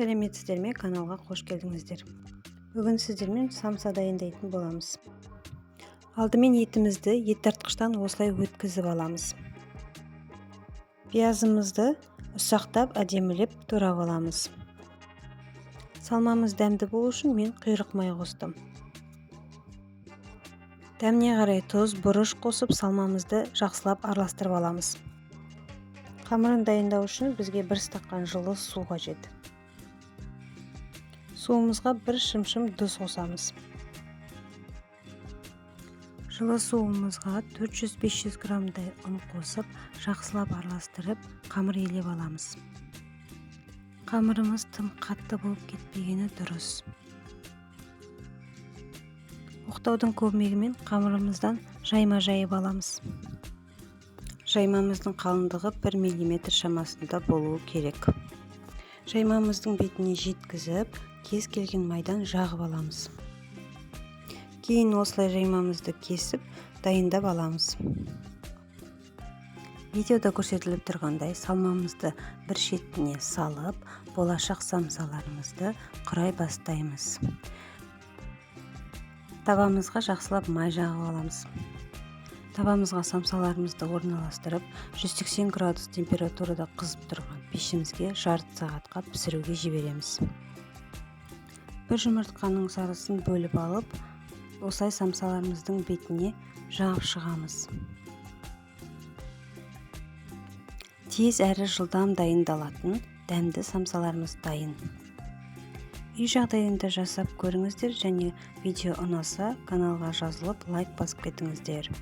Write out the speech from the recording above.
Сәлеметсіздер ме, каналға қош келдіңіздер. Бүгін сіздермен самса дайындайтын боламыз. Алдымен етімізді ет тартқыштан осылай өткізіп аламыз. Пиязымызды ұсақтап әдемілеп турап аламыз. Салмамыз дәмді болу үшін мен құйрық май қостым. Дәміне қарай тұз, бұрыш қосып салмамызды жақсылап араластырып аламыз. Қамырын дайындау үшін бізге бір стақан жылы су қажет. Суымызға бір шымшым тұз қосамыз. Жылы суымызға 400-500 граммдай ұн қосып, жақсылап араластырып, қамыр илеп аламыз. Қамырымыз тым қатты болып кетпегені дұрыс. Оқтаудың көмегімен қамырымыздан жайма жайып аламыз. Жаймамыздың қалыңдығы 1 миллиметр шамасында болуы керек. Жаймамыздың бетіне жеткізіп, кез келген майдан жағып аламыз. Кейін осылай жаймамызды кесіп, дайындап аламыз. Видеода көрсетіліп тұрғандай салмамызды бір шетіне салып, болашақ самсаларымызды құрай бастаймыз. Табамызға жақсылап май жағып аламыз. Табамызға самсаларымызды орналастырып, 180 градус температурада қызып тұрған пешімізге жарты сағатқа пісіруге жібереміз. Бір жұмыртқаның сарысын бөліп алып, осылай самсаларымыздың бетіне жағып шығамыз. Тез әрі жылдам дайындалатын дәмді самсаларымыз дайын. Үй жағдайында жасап көріңіздер және видео ұнаса каналға жазылып лайк басып кетіңіздер.